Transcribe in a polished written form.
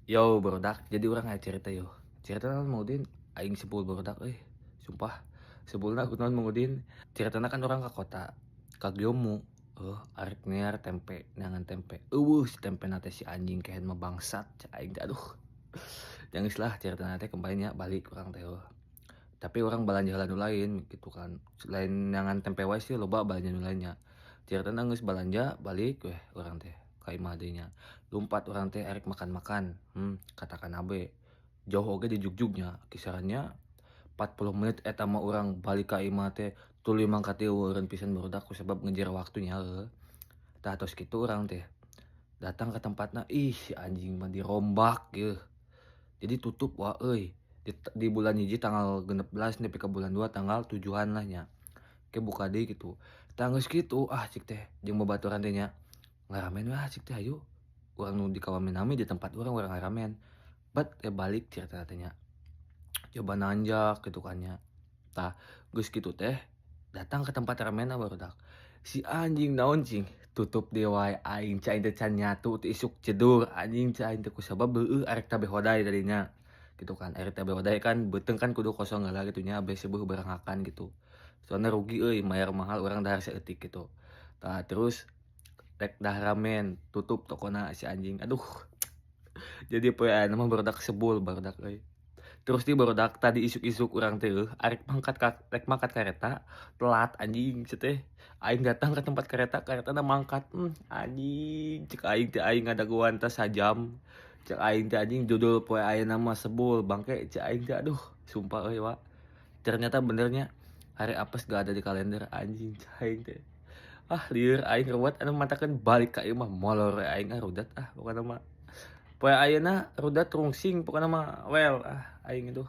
Yo barudak, jadi urang aya cerita yo. Cerita naon, Mang Udin? Aing sebul, barudak euy. Sumpah. Sebulna aku naon, Mang Udin? Ceritana kan urang ka kota, ka Gyomu. Oh, arek near tempe, neangan tempe. Euweuh si tempena teh, si anjing kehed mah, bangsat cek aing teh, aduh. Geus lah, ceritana teh kembali nya balik urang teh euweuh. Tapi urang balanja heula nu lain gitu kan. Selain neangan tempe wae sih loba balanja nu lainnya. Ceritana geus balanja balik weh urang teh ka imah deui nya. Lumpat urang teh arek makan-makan, ka Takanabe. Jauh oge di jugjugnya, kisarannya 40 menit eta mah urang balik ka imah teh, tuluy mangkat deui euweuh pisan, barudak, kusabab ngejar waktunya heueuh. Tah, tos kitu urang teh datang ke tempatna, ih, si anjing mah dirombak yeuh. Jadi tutup wah euy. Di bulan 1 tanggal 16 nepi ka bulan 2 tanggal 7-an lah nya. Ke buka deui kitu. Tah, geus kitu, ah, cik teh jeung babaturan teh nya. Ngaramen wah cik teh, hayu. Urang nu di Kawaminami di tempat urang, urang ngaramen. Bet teh balik ceritana teh nya. Coba nanjak gitu kan nya. Tah, geus kitu teh datang ke tempat ramenna, barudak. Si anjing naon cing, tutup deui wae. Aing cai teh can nyatu teh isuk cedur anjing cai teh, kusabab heueuh arek tabe hodai tadinya. Gitu kan, arek tabe hodai kan beuteung kan kudu kosong heula gitu nya, beh seubeuh beuranghakan gitu. Soalna rugi euy, mayar mahal urang dahar saeutik gitu. Tah, terus rek dahar ramen, tutup tokona si anjing. Aduh. Jadi poe ayeuna mah, barudak, sebul, barudak euy. Terus di barudak tadi isuk-isuk urang teh eueuh arek mangkat ka rek mangkat kareta, telat anjing sia teh. Aing datang ke tempat kereta, karetana mangkat. Anjing cek aing teh, aing ngadagoan teh sajam. Cek aing teh, anjing, judul poe ayeuna mah sebul bangke cek aing teh, aduh, sumpah euy wa. Ternyata benernya hari apes gak ada di kalender, anjing cek aing teh. Ah, lieur aing ruwet anu matakeun balik ka imah molor we aing, ah, rudet ah pokona mah. Poe ayeuna rudet rungsing pokona mah, well, ah, aing itu.